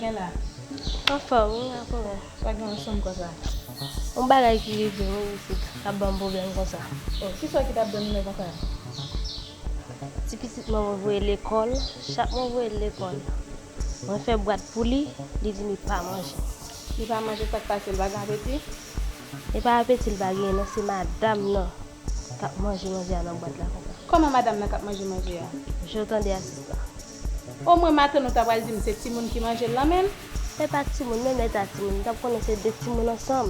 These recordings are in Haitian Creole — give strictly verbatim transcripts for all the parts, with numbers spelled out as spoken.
Anfòm, wi, anfòm. Sa gen yon sonm konsa? Yon bagay ki rive m, wi, isit, k ap ban m pwoblèm konsa. Oh, kisa ki t ap domine konsa? Ti pitit mwen, mwen voye l lekòl, chak mwen voye l lekòl, mwen fè bwat pou li, li di li pa manje. Li pa manje, sa k pase, li pa gen apeti? E pa apeti l pa genyen, non, se madanm nan k ap manje manje a nan bwat la konsa. Kòman madanm nan k ap manje manje a? Jan w tande a, sista. Omwen maten nou ta pral di m se timoun ki manje l lan menm? E pa timoun, menm lè ta timoun, m t ap konnen se de timoun ansanm,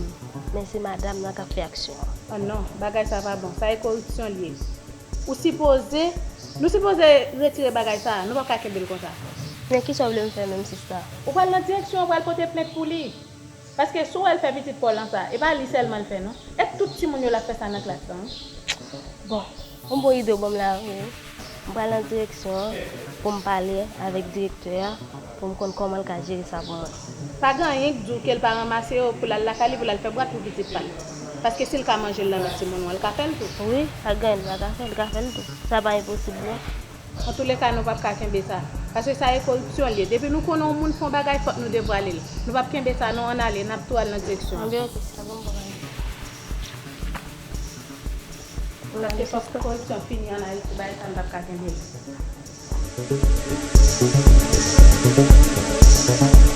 men se madanm nan k ap fè aksyon an. Oh non, bagay sa pa bon, sa e koripsyon l ye. Ou sipoze, nou sipoze retire bagay sa, nou p ap ka kenbe l konsa. Men kisa w vle m fè menm, sista? Ou pral nan direksyon, ou pral pote plent pou li. Paske si w wè l fè pitit pa w lan sa, e pa li sèlman l fè non. E tout timoun yo l ap fè sa nan klas lan wi. Bon, yon bon ide w ban m la wi. M pral nan direksyon an pou m pale avèk direktè a, pou m konn kòman l ka jere sa pou mwen. Pa gen anyen k di w ke l pa ranmase yo pou l al lakay li, pou l al fè bwat pou pitit pa l. Paske si l ka manje l nan men timoun ou an, l ka fè l tou. Wi, pa gen anyen l pa ka fè, l ka fè l tou. Sa pa enposib non. Antouleka, nou p ap ka kenbe sa. Paske sa e koripsyon l ye. Depi nou konnen yon moun fè yon bagay, fòk nou devwale l. Nou p ap kenbe sa non, ann ale, n ap tou al nan direksyon an. Anben, oke, sa bon, bon, ann ale. Paske fòk koripsyon fini ann Ayiti, bagay sa nou p ap ka kenbe l.